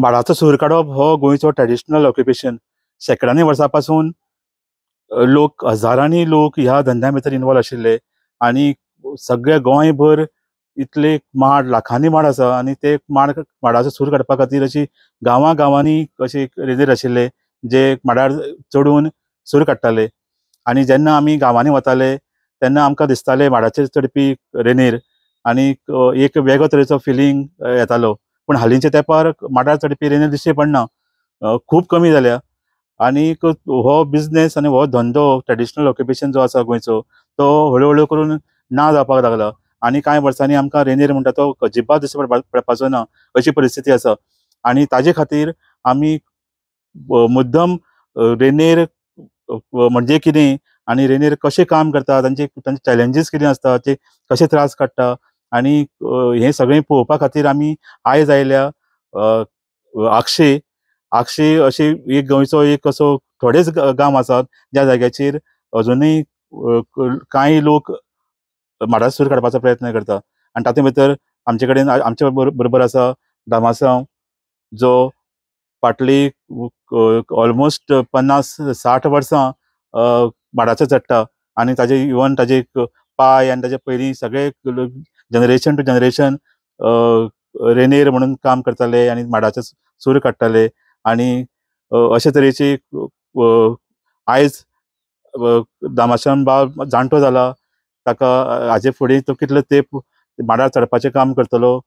माडाचो सूर काडप हो गोंयचो ट्रेडिशनल ऑक्युपेशन. शेंकड्यांनी वर्सां पासून लोक, हजारांनी लोक ह्या धंद्या भितर इनवॉल्व आशिल्ले आनी सगळे गोंयभर इतले माड, लाखांनी माड आसा आनी ते माड माडाचो सूर काडपा खातीर अशी गांवां गांवांनी अशे रेंदेर आशिल्ले जे माडार चडून सूर काडटाले. आनी जेन्ना आमी गांवांनी वताले तेन्ना आमकां दिसताले माडाचेर चडपी रेंदेर आनी एक वेगळो तरेचो फिलींग येतालो. पूण हालींच्या तेंपार माडार चडपी रेंदेर दिश्टी पडना, खूब कमी जाल्या. आनी हो बिजनेस आनी हो धंदो ट्रेडिशनल ऑक्युपेशन जो आसा गोंयचो तो हळू हळू करून ना जावपाक लागला आनी कांय वर्सांनी आमकां रेंदेर म्हणटा तो अजिबात दिश्टी पडपाचो ना अशी परिस्थिती आसा. आनी ताजे खातीर आमी मुद्दम रेंदेर म्हणजे कितें आनी रेंदेर कशें काम करता, तांचे तांचे चॅलेंजीस कितें आसता, ते कशे त्रास काडटा आनी हें सगळें पळोवपा खातीर आमी आयज आयल्या आगशे. आगशे अशें एक गोंयचो एक असो थोडेच गांव आसात ज्या जाग्याचेर अजुनूय कांय लोक माडाचो सूर काडपाचो प्रयत्न करता. आनी तातूंत भितर आमचे कडेन आमच्या बरोबर आसा दामासांव, जो फाटली ऑलमोस्ट 50-60 वर्सां माडाचेर चडटा आनी ताजे इवन ताजे पाय आनी ताजे पयलीं सगळे जनरेशन टू जनरेशन रेंदेर म्हणून काम करताले आनी माडाचे सूर काडटाले. आनी अशे तरेची आयज दामाशाम बाब जाणटो जाला, ताका हाजे फुडें तो कितलो तेंप माडार चडपाचें काम करतलो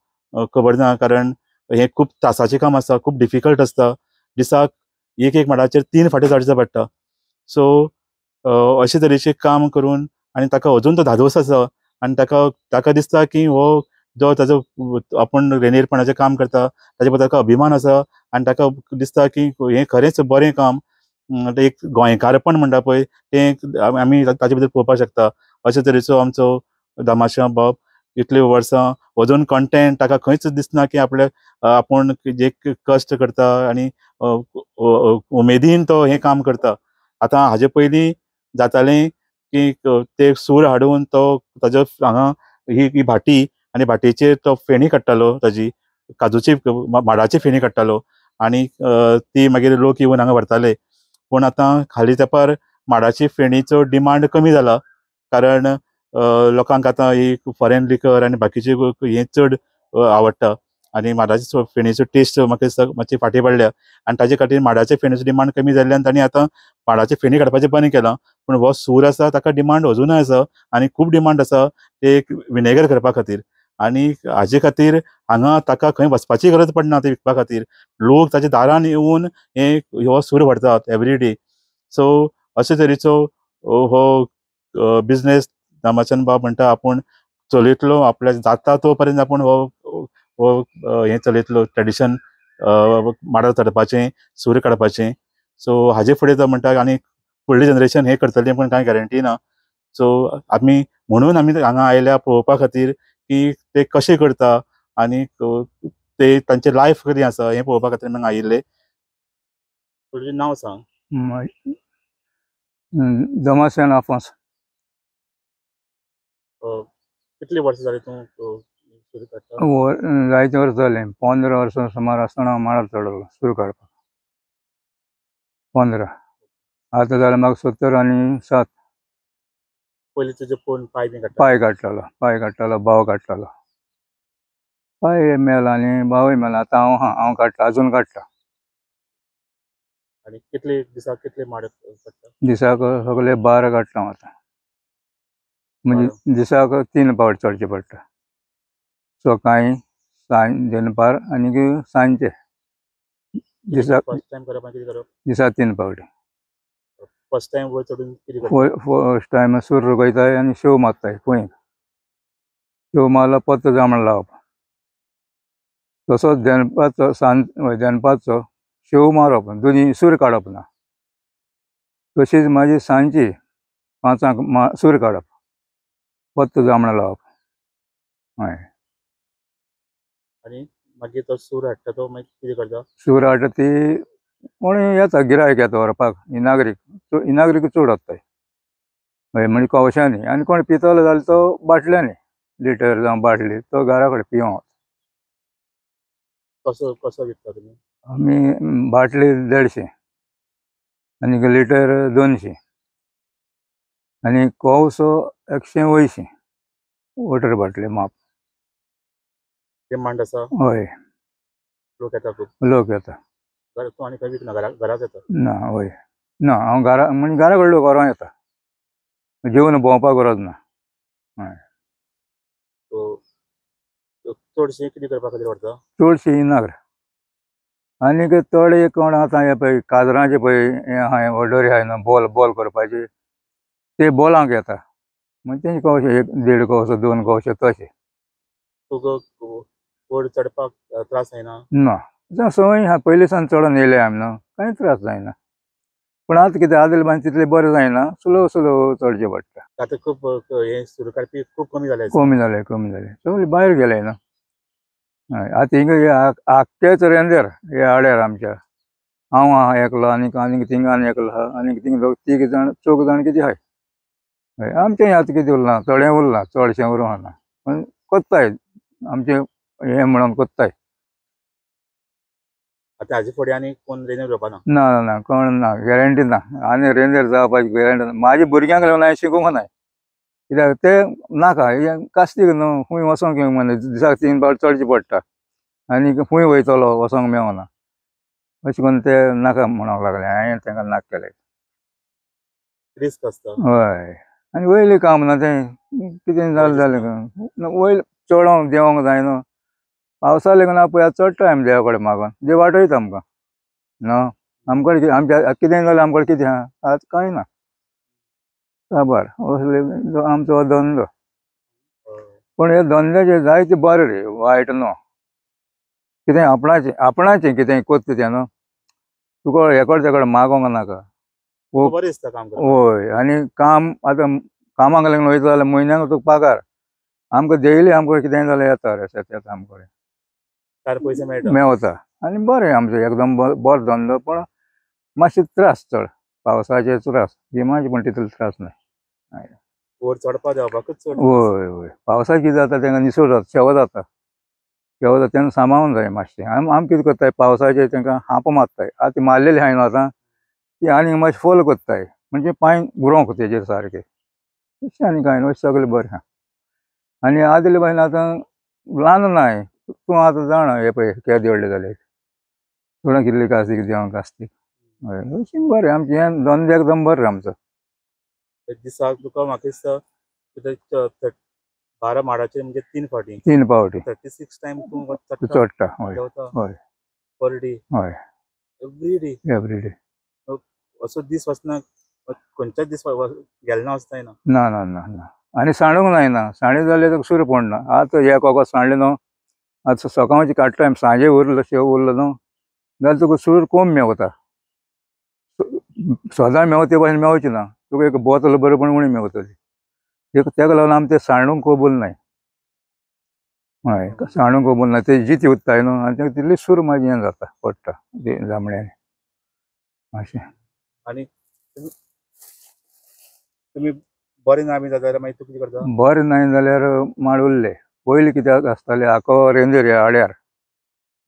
खबर ना, कारण हें खूब त्रासाचें काम आसता, खूब डिफिकल्ट आसता. दिसाक एक एक माडाचेर 3 फावटी चडचें पडटा. सो अशे तरेचें काम करून आनी ताका अजून तो धादोस आसा आनी ताका ताका दिसता की हो जो ताजो आपूण रेंदेरपणाचें काम करता ताजे बद्दल ताका अभिमान आसा आनी ताका दिसता की हें खरेंच बरें काम, एक गोंयकारपण म्हणटा पळय तें आमी ताजे भितर पळोवपाक शकता. अशे तरेचो आमचो दामाशा बाब इतलीं वर्सां अजून कंटेंट ताका खंयच दिसना की आपले आपूण जे कश्ट करता आनी उमेदीन तो हें काम करता. आतां हाजे पयलीं जातालें की ते सूर हाडून तो ताजो हांगा ही भाटी आनी भाटयेचेर तो फेणी काडटालो, ताजी काजूची माडाची फेणी काडटालो आनी ती मागीर लोक येवन हांगा व्हरताले. पूण आतां हालीं तेंपार माडाची फेणीचो डिमांड कमी जाला, कारण लोकांक आतां ही फॉरेन लिकर आनी बाकीचे हें चड आवडटा आनी माडाचे फेणीचो टेस्ट म्हाका दिसता मातशी फाटीं पडल्या आनी ताजे खातीर माडाचे फेणीचो डिमांड कमी जाल्ल्यान तांणी आतां माडाची फेणी काडपाचें बंद केलां. पूण हो सूर आसा ताका डिमांड अजुनूय आसा आनी खूब डिमांड आसा ते एक विनेगर करपा खातीर. आनी हाजे खातीर हांगा ताका खंय वचपाची गरज पडना ते विकपा खातीर, लोक ताच्या दारान येवन हे हो सूर व्हरतात एवरी डे. सो अशे तरेचो हो बिजनेस दामाचंद बाब म्हणटा आपूण चलयतलो, आपल्या जाता तो पर्यंत आपूण हो हो हें चलयतलो ट्रेडिशन माडार चडपाचें, सूर काडपाचें. सो हाजे फुडें तो म्हणटा आनी फुडलें जनरेशन हें करतलें पूण कांय गॅरंटी ना. सो आमी म्हणून आमी हांगा आयल्या पळोवपा खातीर की ते कशें करता आनी ते तांचें लायफ कितें आसा हें पळोवपा खातीर आमी हांगा आयिल्ले. तुजें नांव सांग. दमासेन आफोंस. कितली वर्सां जाली तूं सूर काडटा? जायते वर्सां जालें, 15 वर्सां सुमार आसतना हांव माडार चडलो सूर काडपाक. 15 आतां जालें म्हाका 77. पयलीं तुजे कोण पांय बी काडटा? पांय काडटालो, पांय काडटालो, भाव काडटालो. पांय मेला आनी भावूय मेला. आतां हांव आहा, हांव काडटा, अजून काडटा. आनी कितले दिसाक कितले माड काडटा? दिसाक सगळे 12 काडटा हांव आतां. म्हणजे दिसाक 3 फावट चडचें पडटा, सकाळीं, सांज, दनपार आनी सांजचे. दिसाक फर्स्ट टायम करप आनी कितें करप? दिसाक 3 फावटी. फर्स्ट टायम वयर चडून कितें करता? फर्स्ट टायम सूर रोखयताय आनी शेव मारताय कुयेक. शेव मारलो परतो जामण लावप, तसोच दनपारचो सांज दनपारचो शेव मारप, दोनी सूर काडप ना. तशीच मागीर सांजची 5 सूर काडप, परतो जामणां लावप. हय. आनी मागीर तो सूर हाडटा तो मागीर कितें करता? सूर हाडटा ती कोण येता गिरायक येता व्हरपाक, इनाग्रीक, इनाग्रीक चड वताय. हय, म्हणजे कवशांनी. आनी कोण पितलो जाल्यार तो बाटल्यांनी, लिटर जावं बाटली, तो घरा कडेन पिवंक. कसो कसो विकता तुमी? आमी बाटली 150 आनी लिटर 200 आनी कोवसो 180 वॉटर बाटले माप. डिमांड आसा? हय. लोक येता खूब? लोक येता. तूं आनी खंय विकना, घराच येता? ना, हय ना, हांव घरा म्हणजे घरा कडलो घरां येता, जेवन भोंवपाक गरज ना. हय. चडशें कितें करपा खातीर व्हरता? चडशें इनाग्र आनीक थोडे कोण आतां हे पळय काजरांचे पळय हें आहा, ऑर्डरी आहाय न्हू, बॉल बॉल करपाचे ते बॉलांक येता, म्हणजे तेंचे कवशे 1-1.5 कवसो 2 कवशे तशे. तुका वयर चडपाक त्रास जायना? ना, संवय आहा, पयलीं सावन चडोन येयले आमी न्हू, कांय त्रास जायना. पूण आतां कितें आदले भाशेन तितलें बरें जायना, स्लो स्लो चडचें पडटा. आतां खूब हें सुरू काडपी खूब कमी जाले? कमी जाले, कमी जाले, सगळे भायर गेले न्हू. हय, आतां हिंगा आख्खेच रेंदेर हे आड्यार आमच्या, हांव आहा एकलो आनीक आनीक थिंगा आनी एकलो आहा आनीक थिंगा दोग तीग जाण चौग जाण कितें आहाय. हय, आमचें आतां कितें उरलां, थोडें उरलां, चडशें उरूंक ना, पूण कोत्ताय आमचें हें म्हणून कोत्ताय. आतां हाजे फुडें आनी कोण रेंदेर घेवपा ना? ना ना ना, कोण ना, गॅरंटी ना, आनी रेंदेर जावपाची गॅरंटी ना. म्हाज्या भुरग्यांक लागून हांवें शिकूंक नाय, कित्याक ते नाका, हें कास्तीक न्हू, खूंय वचोंक मेळना, दिसाक 3 फावट चडचें पडटा आनी खूंय वयतलो वचोंक मेळना, अशें करून ते नाका म्हणूंक लागले, हांवें तांकां नाका केलें. रिस्क आसता. हय, आनी वयलें काम ना तें, कितें जालें जालें वयर चडोंक देंवोंक जायना, पावसा लागून पळय चडटा आमी देवा कडेन मागोन, देव वाटयता आमकां न्हू. आमकां आमच्या कितें जालें आमकां कितें आहा, आतां कांय ना, साबार असले आमचो हो धंदो. पूण हे धंद्याचे जायते बरें रे, वायट न्हू, कितें आपणाचें आपणाचें कितें कोत्ता तें न्हू, तुका हेकड तेकड मागोंक नाका. बरें दिसता काम करपाक. हय, आनी काम आतां कामाक लागून वयता जाल्यार म्हयन्याक तुका पगार, आमकां डेली आमकां कितेंय जाल्यार येता रेसेत येता आमकां, 4 पयशे मेळटा, मेवता आनी बरें आमचें एकदम बरो धंदो. पूण मातशे त्रास चड, पावसाचे त्रास, गिमाचे पण तितले त्रास न्हय. वयर चडपा देंवपाकूच चड. हय हय, पावसाक कितें जाता तांकां निसर जाता, शेव जाता, शेव जाता तेन्ना सांबाळून जाय मातशें. आमी आमी कितें करताय पावसाचे तांकां हांप मारताय, आतां मारलेली आहाय न्हू आतां ती आनीक मातशें फोल करताय, म्हणजे पांय उरोंक तेजेर सारके, तशें आनी कांय न्हू, सगळें बरें आहा. आनी आदले भाशेन आतां ल्हान नाय, तूं आतां जाणा हे पळय केदे व्हडले जाले, थोडे कितले कास्तीक देंवक कास्तीक. हय, अशें बरें आमचें हें धंदो एकदम बरें आमचो. दिसाक तुका म्हाका दिसता 12 माडाचे म्हणजे 3 फावटी, 3 फावटी 36 टायम तूं चडटा. हय हय, पर डे. हय, एवरी डे, एवरी डे. असो दीस वचना, खंयच्याच दीस गेले ना वचना? ना ना ना ना, आनी सांडूंक जायना, सांडे जाल्यार तुका सूर पडना. आतां एक वखद सांडलें न्हू, आतां सकाळचें काडटा आमी, सांजे उरलो शेव उरलो न्हू जाल्यार तुका सूर कोम मेवता, सदां मेवता ते भाशेन मेवचें ना, तुका एक बोतल बरें पण उणी मेवतली. तेका लागून आमी तें सांडूंक कबूल नाय. हय, सांडूंक कबूल ना, ते जिती उत्ताय न्हू आनी तांकां तितली सूर मागीर हें जाता, पडटा ते जांबळ्यांनी अशें. आनी तुमी बरें ना बी जाता जाल्यार मागीर तूं कितें करता? बरें नाय जाल्यार माड उरले पयलीं कित्याक आसताले, आखो रेंदेर ह्या आड्यार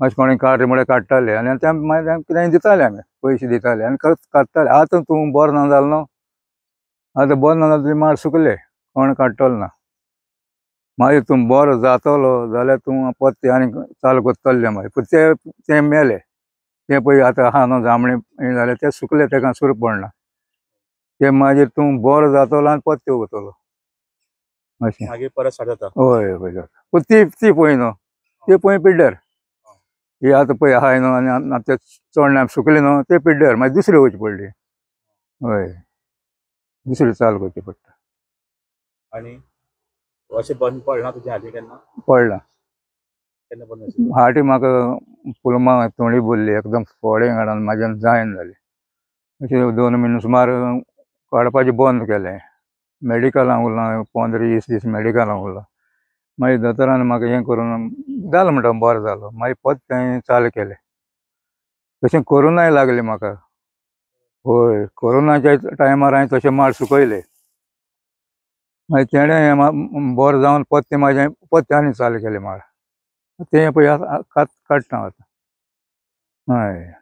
मातशें कोणें काड म्हळ्यार काडटाले आनी ते मागीर कितेंय दिताले, आमी पयशे दिताले आनी काडटाले. आतां तूं बरो ना जालो न्हू, आतां बरो ना जाल्यार तुजें माड सुकले, कोण काडटलो ना. मागीर तूं बरो जातलो जाल्यार तूं परतें आनी चालू करतलें मागीर. पूण ते मेले, ते पळय आतां आहा न्हू जांबळे हें जालें, ते सुकले, ताका सूर पडना, ते मागीर तूं बरो जातलो आनी परतें वतलो अशें. मागीर परत स्टार्ट जाता. हय हय जाता. पूण ती ती पळय न्हू, ती पळय पिड्ड्यार, ही आतां पळय आहाय न्हू आनी आमचे चोडणां सुकले न्हू ते पिड्ड्यार, मागीर दुसरी वयची पडली. हय, दुसरी चालू करची पडटा. आनी अशें बंद पडलां तुजें हालीं केन्ना? पडलां. केन्ना बंद आशिल्लें? हाटी म्हाका पुलमां तोंडी भरली, एकदम फोडे घालून म्हाज्यान जायना जालें. अशें 2 म्हयने सुमार काडपाचें बंद केलें. मेडिकलां उरलां 15-20 दीस मेडिकलां उरलां. मागीर दोतोरान म्हाका हें करून जालें म्हणटा, बरो जालो. मागीर परत तें चालू केलें. तशें कोरोनाय लागलें म्हाका. हय, कोरोनाच्या टायमार हांवें तशें माड सुकयले. मागीर तेणें बरो जावन परतें म्हाजें परतें आनी चालू केलें माड, तें पळय आतां काडटा आतां. हय.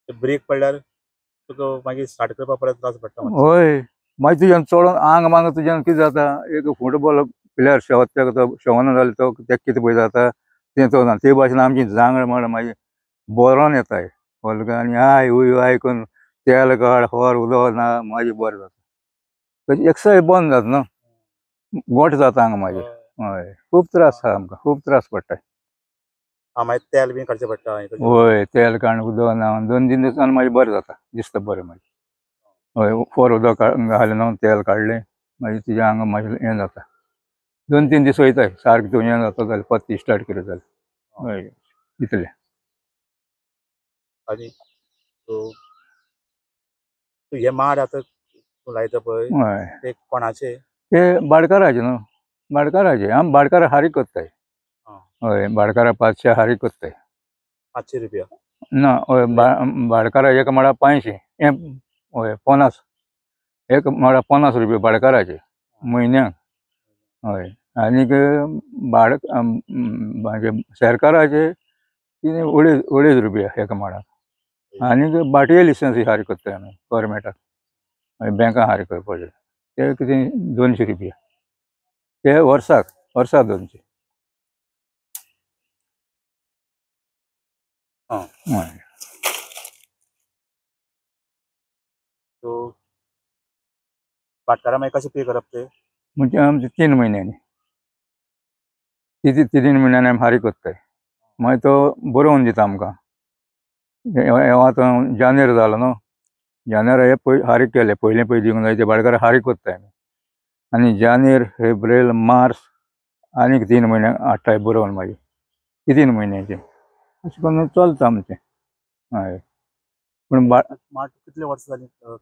ब्रेक पडल्यार तुका मागीर स्टार्ट करपाक परत त्रास पडटा. हय, मागीर तुज्यान चडोन आंग मांग तुज्यान कितें जाता, एक फुटबॉल प्लेयर शेवत तेका तो शेवना जाल्यार तो तेका कितें पळय जाता तें तो ना. ते भाशेन आमची जांगळ म्हण मागीर बरोन येताय कळ्ळें तुका. आनी I उय I करून तेल काड होर उदक ना मागीर बरें जाता. तशी एक्सरसाइज बंद जाता न्हू, गोट जाता हांगा मागीर. हय, खूब त्रास आहा आमकां, खूब त्रास पडटा. मागीर तेल बी काडचें पडटा. हय, तेल काडून उदक ना 2-3 दिसान मागीर बरें जाता, दिसता बरें मागीर. हय, फोर उदक घालें न्हू, तेल काडलें मागीर तुज्या आंगा मागीर हें जाता. 2-3 दीस वयताय सारकें तुजें हें जाता जाल्यार पत्ती स्टार्ट केली जाल्यार. हय, इतलें. आनी तूं हे माड आतां लायता पळय ते कोणाचे? ते भाडकाराचे न्हू, भाडकाराचे. आमी भाडकारा हारी करताय. हय, भाडकारा 500 हारी करताय. 500 रुपया ना. हय, भाडकारा एक माडा 500, हय 50, एक माडा 50 रुपया भाडकाराचे म्हयन्याक. हय, आनीक भाड सरकाराचे कितें 2.5 रुपया एका माडाक. आनीक बाटये लिसेंस हारी करताय आमी गोवोरमेंटाक. हय, बँकां हारी करपाचे ते कितें 200 रुपया ते वर्साक, वर्साक 200. हय. सो भाटकारा मागीर कशें पे करप ते? म्हणजे आमचे 3 म्हयन्यांनी, 3 म्हयन्यांनी आमी हारी करताय. मागीर तो बरोवन दिता आमकां. आतां जानेर जालो न्हू, जानेर हे पय हारी केले पयलें पयलीं दिवंक जाय ते भाडकार हारी करताय आमी. आनी जानेर, एप्रील, मार्च आनीक 3 म्हयन्यांक हाडटाय बरोवन मागीर 3 म्हयन्याचे. अशें करून चलता आमचें. हय, पूण माड कितले वर्सां जालीं?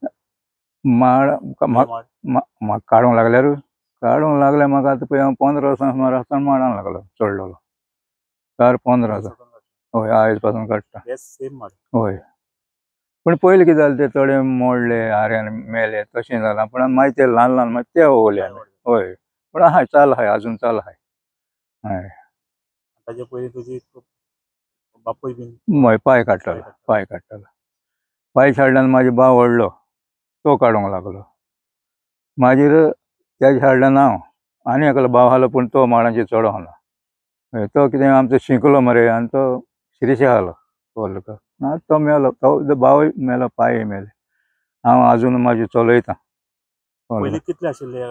माड म्हाका काडूंक लागल्यार, काडूंक लागल्यार म्हाका आतां पळय हांव 15 वर्सां सुमार आसतना माडांक लागलो, चडलेलो 4-15 वर्सां. हय, आयज पासून काडटा. हय, पूण पयलीं कितें जालें ते थोडे मोडले, आऱ्यान मेले, तशें जालां. पूण मागीर ते ल्हान ल्हान मागीर ते ओवले आमी. हय, पूण आहाय, चाल आहाय, आजून चाल आहाय. हय, ताजे पयलीं तुजी बापूय बीन? हय, पांय काडटालो, पांय काडटालो. पांय काडल्यान म्हाजो भाव व्हडलो, तो काडूंक लागलो. मागीर तेज्या हाडल्यान हांव आनी एकलो भाव आहलो, पूण तो माडांचेर चडोंक ना. हय, तो कितें आमचो शिंकलो मरे आनी तो शिरीशे आहलो कळ्ळें तुका. ना तो मेलो, तो भावूय मेलो, पांय मेले. हांव आजून म्हाजें चलयतां. पयलीं कितले आशिल्ले?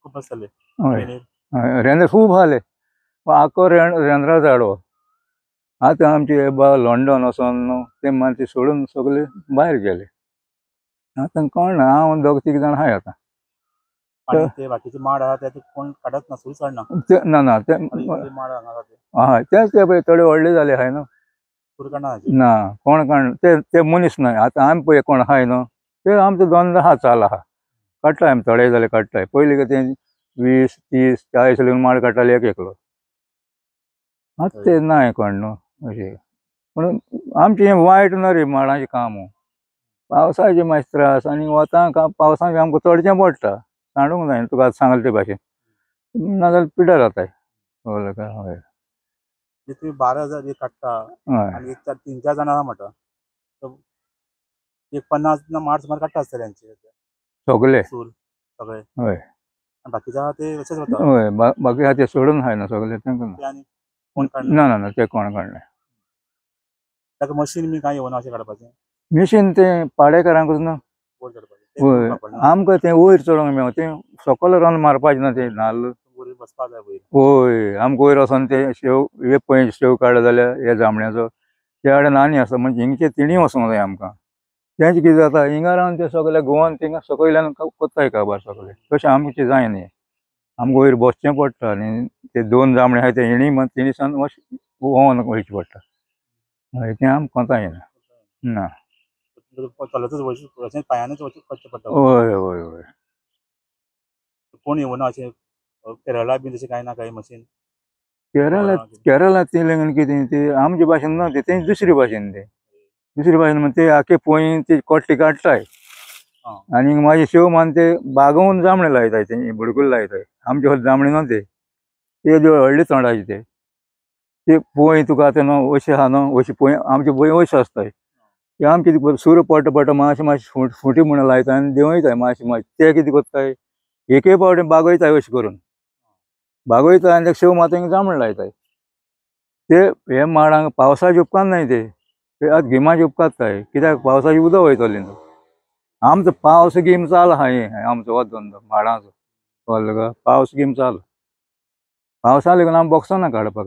खूब आसताले. हय, रेंदेर खूब आहले, आखो रेंदेरा झाडो. आतां आमचे बा लंडन वचोन न्हू ते मातशे सोडून सगळे भायर गेले. आतां कोण ना, हांव 2-3 जाण आहाय आतां. ते बाकीचे माड आहा ते कोण काडत ना, सूर काडना. ना ना, ते माड हांगा हय, तेच ते पळय थोडे व्हडले जाले आहाय न्हू. सूर काडना ना, कोण काडना ते, ते मनीस न्हय. आतां आमी पळय कोण आहाय न्हू ते आमचो धंदो आहा, चाल आहा, काडटाय आमी थोडे जाल्यार काडटाय. पयलीं कितें 20, 30, 40 लेगून माड काडटाले एक एकलो. आतां ते नाय कोण न्हू अशें. पूण आमचें हें वायट ना रे माडांचें काम. पावसाचे मातशे त्रास आनी वताक पावसाक आमकां चडचें पडटा, सांडूंक जायना तुका आतां सांगलें ते भाशेन, नाजाल्यार पिड्ड्यार जाताय. कळ्ळें काय? हय. तुमी 12,000 एक काडटा आनी 3-4 जाणां आहा म्हणटा, एक 50 माड सुमार काडटा आसतले हेंचे सगळे सूर सगळे. हय, बाकीचे आहा ते अशेंच वता. हय, बाकी आहा ते सोडून आहाय न्हू सगळे, तांकां ना. कोण काडना? ना ना ना, ते कोण काडना. ताका मशीन बी कांय येवना अशें काडपाचें? मशीन तें पाडेकारांकूच न्हू. हय, आमकां तें वयर चडोंक मेळना, तें सकयल रावन मारपाचें ना तें नाल्ल. बसपा जाय वयर. हय, आमकां वयर वचोन ते शेव हे पळय शेव काडलो जाल्यार हे जांबण्याचो ते कडेन आनी आसा, म्हणजे हिंगचे तिणीय वचोंक जाय आमकां. तेंच कितें जाता, हिंगा रावन ते सगळे गोवान थिंगा सकयल्यान कोत्ताय काबार सगळे, तशें आमचें जायना. आमकां वयर बसचें पडटा आनी ते 2 जांबळे आहाय ते हेणी तिणी सावन भोंवन वयचें पडटा. हय, तें आमकां कोंता येना ना. चलतच वचचें, पांयानच वचचें पडटा. हय हय हय. कोण येवना अशें केरळा बी तशें कांय ना, कांय मशीन? केरळा केरळा ती लेगीन कितें ती आमचे भाशेन ना, ते दुसरे भाशेन, ते दुसरे भाशेन म्हणजे ते आखे पोंय ती कोट्टी काडटाय आनी मागीर शेव मान ते बागोवन जांबळे लायताय, ते बुडकुले लायताय. आमचे जांबळे न्हू ते, ते व्हडले तोंडाचे ते. ते पोंय तुका आतां न्हू अशें आहा न्हू अशी पोंय आमची पोंय अशी आसताय ते आमी कितें करता सूर पडटा पडटा मातशें मातशें फुटी म्हणून लायता आनी देंवयताय मातशें मातशें. ते कितें करताय एके फावटी बागयताय अशें करून बागयता आनी शेव मातयेक जांबळ लायताय. ते हे माडांक पावसाचे उपकारनाय ते आतां गिमाचे उपकारताय कित्याक पावसाचे उदक वयतलें न्हू. आमचो पावस गीम चाल आहा हे आमचो हो धंदो माडांचो कळ्ळें तुका. पावस गीम चाल पावसा लागून आमी बोगसना काडपाक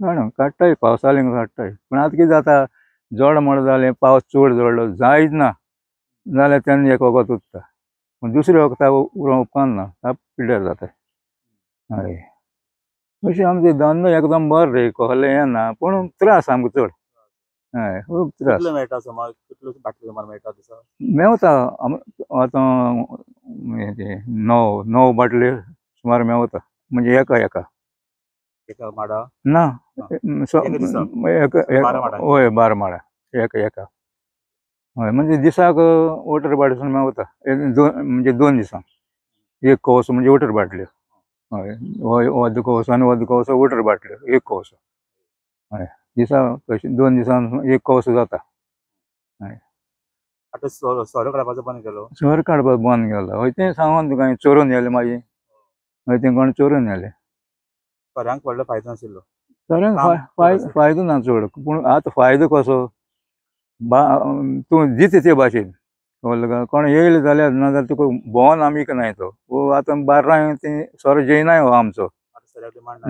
जाणा काडटाय पावसा लागून काडटाय. पूण आतां कितें जाता जड मोड जालें पावस चड जडलो जायच ना जाल्यार तेन्ना एक वखद उरता पूण दुसरे वखदाक उरोवंक उपकारना साप पिड्ड्यार जाता. हय अशें आमचो धंदो एकदम बरो रे कसलें हें ना पूण त्रास आमकां चड. हय खूब त्रास. मेळटा सुमार कितलो बाटली सुमार मेळटा दिसा? मेवता आतां 9 बाटल्यो सुमार मेवता म्हणजे एका एका एका माडा ना हय 12 माडा एका एका. हय म्हणजे दिसाक 18 बाटल्यो मेवता म्हणजे 2 दिसांक एक कवसो म्हणजे 18 बाटल्यो. हय अर्द कवसो आनी अर्द कवसो 18 बाटल्यो एक कवसो. हय दिसा तशें 2 दिसान एक कवसो जाता. हय आतां सोरो काडपाचो बंद केलो? सोरो काडपाक बंद केलो. हय तें सांगून तुका चोरून व्हेलें मागीर. हय तें कोण चोरून व्हेलें. सोऱ्यांक व्हडलो फायदो नाशिल्लो? सोऱ्यांक फायदो ना चड पूण आतां फायदो कसो तूं दिता ते भाशेन कळ्ळें तुका. कोण येयले जाल्यार ना जाल्यार तुका भोंवन आमी विकनाय तो आतां बार्रां ती सोरो जेयनाय हो आमचो.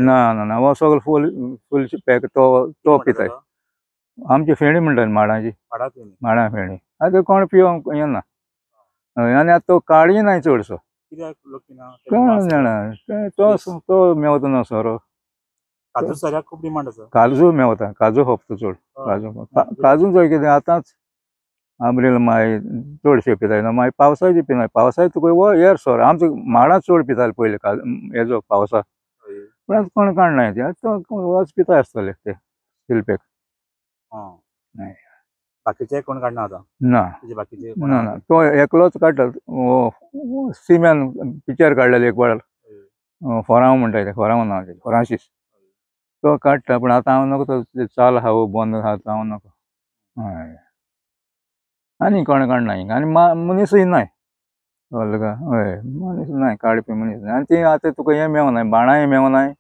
ना ना ना हो सगळो फूल फूल पॅक तो तो पिताय. आमची फेणी म्हणटात माडांची माडां फेणी आतां कोण पिवंक येना आनी आतां तो काडय ना चडसो कोण जाणा तो तो मेवता ना सोरो. काजू सोऱ्याक खूब डिमांड आसा. काजू मेवता काजू खपता चड. काजू काजूचो कितें आतांच आब्रील माय चडशे पिताय ना मागीर पावसाचे पिनाय. पावसाचे तुका हो एर सोरो आमचो माडां चड पिताले पयलीं काजू हेजो पावसा पूण आतां कोण काडनाय ते आतां वच पिता आसतले ते शिल्पेक. बाकीचे कोण काडना आतां? ना ना ना तो एकलोच काडटा. सिम्यान पिक्चर काडलेले एक वेळार फोरांव म्हणटा ते फोरांव नांव तेजें फोरांशीस तो काडटा पूण आतां हांव नको तो चाल आहा बंद आहा हांव नको. हय आनी कोण काडना आनी मनीसूय नाय कळ्ळें तुका. हय मनीस नाय काडपी मनीस नाय आनी ती आतां तुका हें मेवनाय बाणांय मेवनाय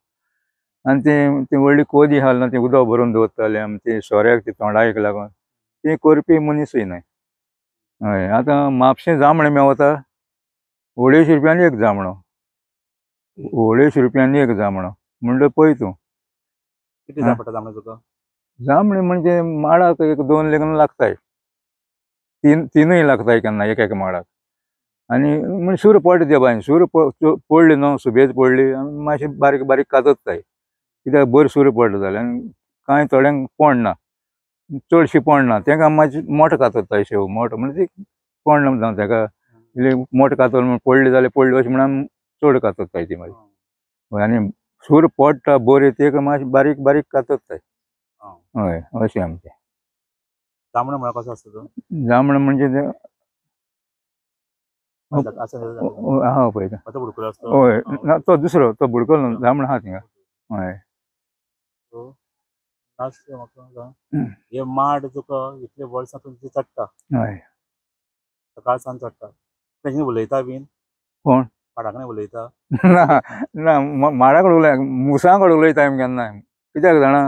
आनी ती ती व्हडली कोदी आहा ना ती उदक भरून दवरताले आमी ती सोऱ्याक ती तोंडाक लागून ती करपी मनीसूय नाय. हय आतां म्हापशें जांबळें मेवता 250 रुपयांनी एक जांबळो. 250 रुपयांनी एक जांबळो म्हणटा पळय तूं. कितें जाय पडटा जांबळे तुका? जांबळे म्हणजे माडाक 1 2 लेगून लागताय 3 लागताय केन्ना एक एक माडाक. आनी म्हणजे सूर पडटा ते बायन सूर पडली न्हू सुबेज पडली आनी मातशें बारीक बारीक कातरताय कित्याक बरी सूर पडटा जाल्यार आनी कांय थोड्यांक पडना चडशी पडना तेंका मातशें मोठो कातरताय शेव मोठो म्हणजे ती पडना जावं तेका इल्ली मोठो कातर म्हण पडली जाल्यार पडली अशें म्हणून चड कातरताय ती मागीर. आनी सूर पडटा बरी तेका मातशें बारीक बारीक कातरताय. हय अशें आमचें. जांबळो म्हळ्यार कसो आसता तो? जांबळो म्हणजे तें आहा पळयता. हय ना तो दुसरो तो बुडकोलो न्हू जांबळो आहा थिंगा. हय हे माड तुका इतले वर्सां तुमचे चडटा. हय सकाळ सावन चडटा. तेंचे उलयता बीन कोण? माडा कडेन उलयता? ना ना माडा कडेन उलय मुसां कडेन उलयता आमी केन्नाय. कित्याक जाणा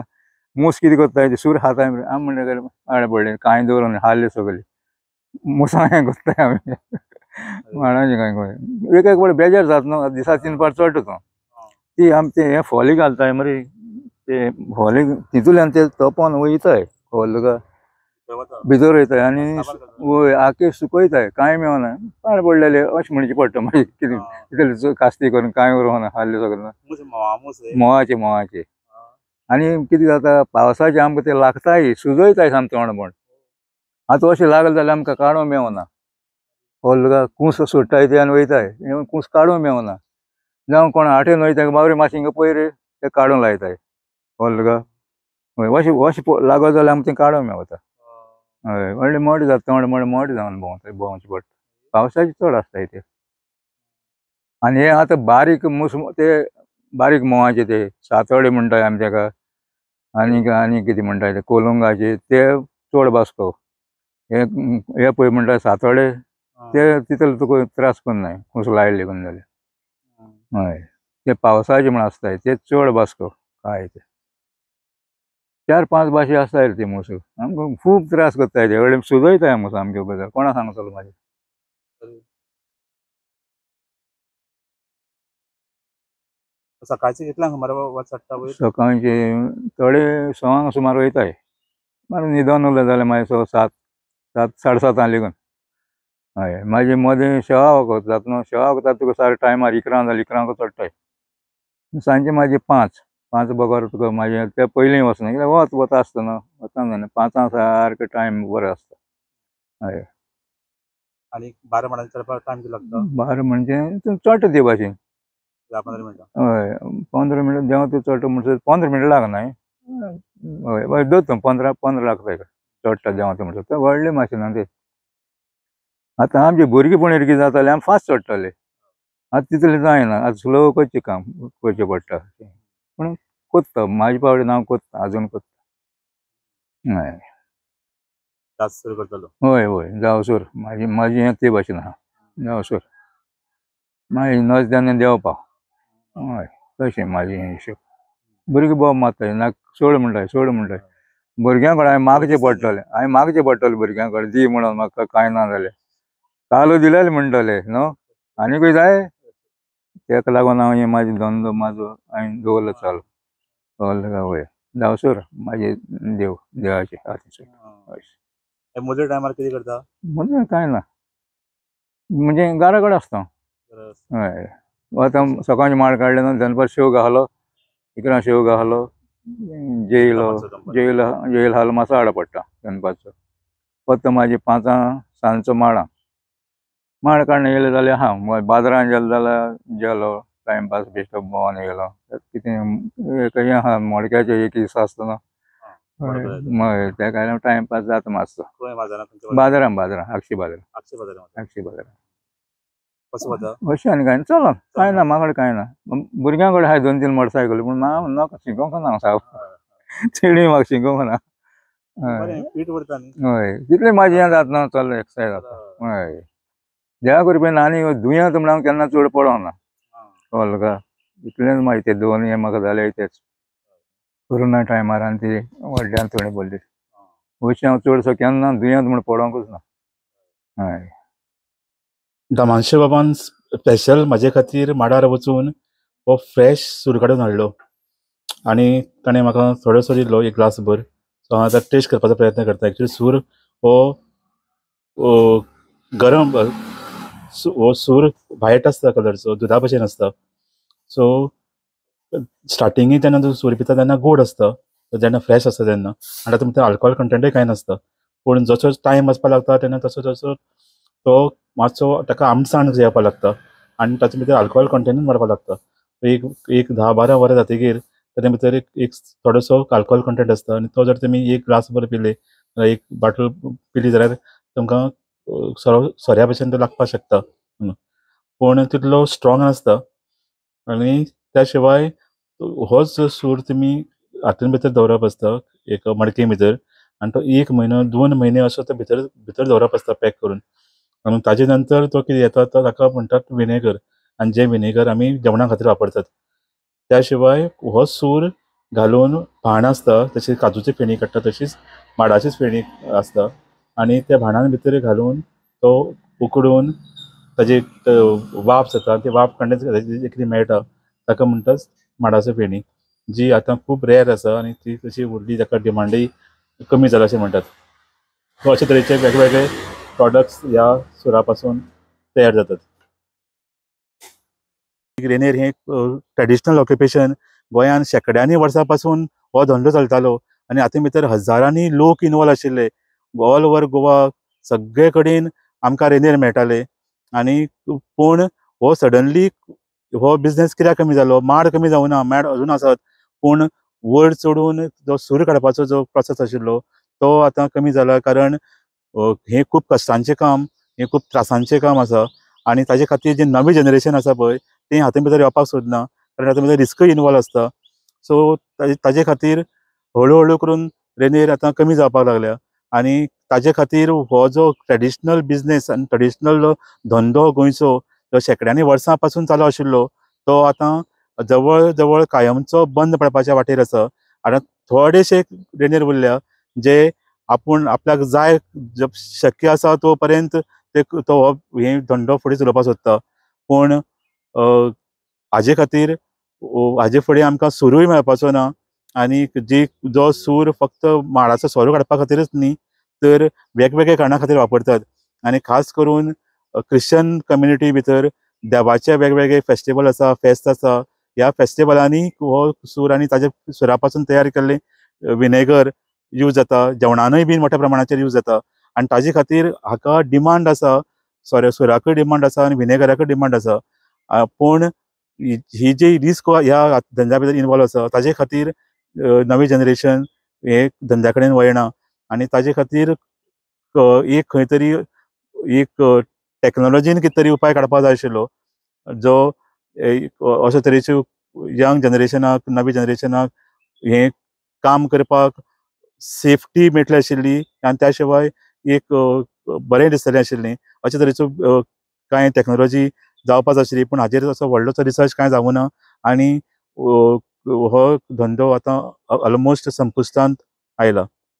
मूस कितें करताय ते सूर खाता आमी म्हणटा माड पडले कांय दवरून हाल्ले सगळे मुसां हें करताय आमी माडांचे कांय कळ्ळें. एक एक फावट बेजार जाता न्हू दिसा 3 फावट चडटा तो ती आमचे हें फोली घालताय मरे ते फोली तितूंतल्यान ते तोपोन वयताय खबर तुका भितर वयताय आनी वय आखे सुकयताय कांय मेवना पाड पडलेले अशें म्हणचें पडटा मागीर कितें कितें कास्ती करून कांय उरोना हाल्ले सगळें मोवाचे मोवाचे. आनी कितें जाता पावसाचें आमकां ते लागताय सुजयताय सामकें तोंड. आतां अशें लागलें जाल्यार आमकां काडूंक मेवना कळ्ळें तुका. कूस सोडटाय ते आनी वयताय कूस काडूंक मेवना जावं कोण आठेन वयता बाबरे मातशें हिंगा पळय रे ते काडूंक लायताय कळ्ळें तुका. हय अशें अशें लागत जाल्यार आमकां तें काडूंक मेवता. हय व्हडलें मोड जाता तोंड मोड मोड जावन भोंवता भोंवचें पडटा. पावसाचें चड आसताय ते. आनी हे आतां बारीक मूस ते बारीक म्होंवाचे ते सातोडे म्हणटाय आमी तेका आनी आनी कितें म्हणटा ते कोलंगाचे ते चड बास्को. हे हे पळय म्हणटा सातोडे ते तितले तुका त्रास करनाय कुस लायले कोण जाल्यार. हय ते पावसाचे म्हण आसताय ते चड बास्को. काय ते 4-5 भाशे आसताय ते मोसू आमकां खूब त्रास करताय ते व्हडले सुजयताय मोसू आमगे गजाल कोणा सांगतलो मागीर. सकाळचे कितल्यांक सुमार वत चडटा वयर? सकाळचे थोडे 6 सुमार वयताय, मागीर न्हिदोन उरलें जाल्यार मागीर 6, 7, 7, 7:30 लेगून. हय मागीर मदें शेवा वखद जाता न्हू, शेवा वखदाक तुका सारकें टायमार 11 जाल्यार 11 चडटाय. सांजे मागीर 5, 5 बगर तुका मागीर ते पयलीं वचना कित्याक वत वता आसता न्हू, वता जायना 5 सारकें टायम बरो आसता. हय आनी 12 माडांक चडपाक टायम कितलो लागता? 12 म्हणजे चडटा ते भाशेन. 10-15 मिनटां. हय 15 मिनटां देंवता तूं चडटा म्हणसर 15 मिनटां लागनाय. हय हय दवर 15 15 लागता चडटा देंवता म्हणसर. ते व्हडले मातशें न्हू ते. आतां आमचे भुरगीं पण कितें जाताले आमी फास्ट चडटाले, आतां तितलें जायना, आतां स्लो करचें काम करचें पडटा. पूण कोत्ता म्हाजे पावटी हांव कोत्ता, आजून कोत्ता. हय जावसर करतलो. हय हय जावसर म्हाजी म्हाजी हें ते भाशेन आहा जावसर. मागीर नजद्यान देंवपा. हय तशें म्हाजें हें हिशोब. भुरगीं बोब मारताय ना सोड म्हणटाय सोड म्हणटाय. भुरग्यां कडेन हांवें मागचें पडटलें, हांवें मागचें पडटलें भुरग्यां कडेन दी म्हणून म्हाका कांय ना जाल्यार कालो दिल्यार म्हणटले न्हू आनीकूय जाय. तेका लागून हांव हें म्हाजो धंदो म्हाजो हांवें दवरलो चालू. दवरलो काय वय जावसर म्हाजे देव देवाचे हातीसून. हय मदल्या टायमार कितें करता? मदलें कांय ना म्हणजे घरा कडेन आसता. हय आतां सकाळचें माड काडलें न्हू, दनपार शेव घालो, 11 शेव घालो, जेयलो जेयल जेयल हालो मातसो हाडो पडटा दनपारचो. परतो मागीर 5 सांजचो माडां माड काडून येयले जाल्यार आहा बाजारान गेलो जाल्यार गेलो टायमपास बेश्टो भोंवन येयलो. कितें हें आहा मडक्याचें एक दीस आसता न्हू मागीर तेका टायमपास जाता मातसो. बाजारान बाजारान आगशी बाजारान. आगशी बाजारान कसो वता? अशें आनी कांय चलो कांय ना म्हाका कडेन कांय ना. भुरग्यां कडेन आहाय 2-3 मोटरसायकली पूण म्हाका नाका शिकोवंक ना साव चेडी म्हाका शिकोवंक ना. हय तितलें म्हाजें हें जाता चल एक्सरसायज जाता. हय देवा कृपेन आनी दुयेंत म्हण हांव केन्ना चड पडोंक ना. कळ्ळें तुका? इतलेंच मागीर ते 2 हें म्हाका जालें तेच कोरोना टायमार आनी ती व्हडल्यान थोडी पडली. अशें हांव चडसो केन्ना दुयेंत म्हण पडोंकूच ना. हय दमांशे बाबान स्पेशल म्हाजे खातीर माडार वचून हो फ्रेश सूर काडून हाडलो आनी ताणें म्हाका थोडोसो दिलो एक ग्लास भर. सो हांव आतां टेस्ट करपाचो प्रयत्न करता. एक्चुली सूर हो गरम हो सूर व्हायट आसता कलरचो, दुदा भशेन आसता. सो स्टार्टिंगूय तेन्ना तूं सूर पिता तेन्ना गोड आसता, जेन्ना फ्रेश आसता तेन्ना, आनी तातूंत भितर आल्कोहोल कंटेंटूय कांय नासता. पूण जसो टायम वचपाक लागता तेन्ना तसो तसो तो मातसो ताका आमसाण येवपाक लागता आनी तातूंत भितर आल्कोहोल कंटेंटूय वाडपाक लागता. एक एक 10-12 वरां जातकीर तातूंत भितर एक एक थोडोसो आल्कोहोल कंटेंट आसता आनी तो जर तुमी एक ग्लास भर पिले, एक बाटल पिली जाल्यार तुमकां सोऱ्या भशेन तो लागपाक शकता. पूण तितलो स्ट्रोंग आसता. आनी त्या शिवाय होच सूर तुमी हातूंत भितर दवरप आसता एक मडके भितर आनी तो 1 म्हयनो 2 म्हयने असो तो भितर भितर दवरप आसता पॅक करून. आनी ताजे नंतर तो कितें येता तो ताका म्हणटात विनेगर, आनी जें विनेगर आमी जेवणा खातीर वापरतात. त्या शिवाय हो सूर घालून भाण आसता, तशी काजूची फेणी काडटा तशीच माडाचीच फेणी आसता आनी त्या भाणान भितर घालून तो उकडून ताजी वाफ जाता, ती वाफ काडून जें कितें मेळटा ताका म्हणटात माडाचो फेणी, जी आतां खूब रेर आसा आनी ती तशी उरली ताका डिमांडूय कमी जाला अशें म्हणटात. सो अशे तरेचे वेगवेगळे प्रोडक्ट्स ह्या सुरा पासून तयार जातात. रेनेर हें ट्रेडिशनल ऑक्युपेशन गोंयांत शेंकड्यांनी वर्सां पासून हो धंदो चलतालो आनी हातूंत भितर हजारांनी लोक इनवॉल्व आशिल्ले. ऑल ओवर गोवा सगळे कडेन आमकां रेनेर मेळटाले. आनी पूण हो सडनली हो बिजनेस कित्याक कमी जालो? माड कमी जावना, माड अजून आसात, पूण वयर चडून जो सूर काडपाचो जो प्रोसेस आशिल्लो तो आतां कमी जाला. कारण हें खूब कश्टांचें काम, हें खूब त्रासांचें काम आसा आनी ताजे खातीर जें नवें जनरेशन आसा पळय तें हातूंत भितर येवपाक सोदना, कारण हातूंत भितर रिस्कय इनवॉल्व आसता. सो ताजे खातीर हळू हळू करून रेंदेर आतां कमी जावपाक लागल्या आनी ताजे खातीर हो जो ट्रेडिशनल बिजनेस आनी ट्रेडिशनल धंदो गोंयचो जो शेंकड्यांनी वर्सां पासून चालू आशिल्लो तो आतां जवळ जवळ कायमचो बंद पडपाच्या वाटेर आसा. आनी थोडेशे रेंदेर उरल्या जे आपूण आपल्याक जाय शक्य आसा तो पर्यंत ते तो हे धंदो फुडें चलोवपाक सोदता. पूण हाजे खातीर हाजे फुडें आमकां सुरूय मेळपाचो ना आनी जी जो सूर फक्त माडाचो सोरो काडपा खातीरच न्ही तर वेगवेगळ्या कारणां खातीर वापरतात आनी खास करून क्रिश्चन कम्युनिटी भितर देवाचे वेगवेगळे फेस्टिवल आसा, फेस्त आसा, ह्या फेस्टिवलांनी हो सूर आनी ताजे सुरा पासून तयार केल्ले विनेगर यूज जाता, जेवणानूय बी मोठ्या प्रमाणाचेर यूज जाता आनी ताजे खातीर हाका डिमांड आसा, सुराकूय डिमांड आसा आनी विनेगराकूय डिमांड आसा. पूण ही जी रिस्क ह्या धंद्या भितर इनवॉल्व आसा ताजे खातीर नवी जनरेशन हे धंद्या कडेन वळना आनी ताजे खातीर एक खंय तरी एक टॅक्नोलॉजीन कितें तरी उपाय काडपाक जाय आशिल्लो जो अशे तरेच्यो यंग जनरेशनाक, नवी जनरेशनाक हें काम करपाक सेफ्टी मेळटली आशिल्ली आनी त्या शिवाय एक बरें दिसतलें आशिल्लें. अशे तरेचो कांय टॅक्नोलॉजी जावपाक जाय आशिल्ली पूण हाजेर असो व्हडलोसो रिसर्च कांय जावूं ना आनी हो धंदो आतां ऑलमोस्ट संपुश्टांत आयला.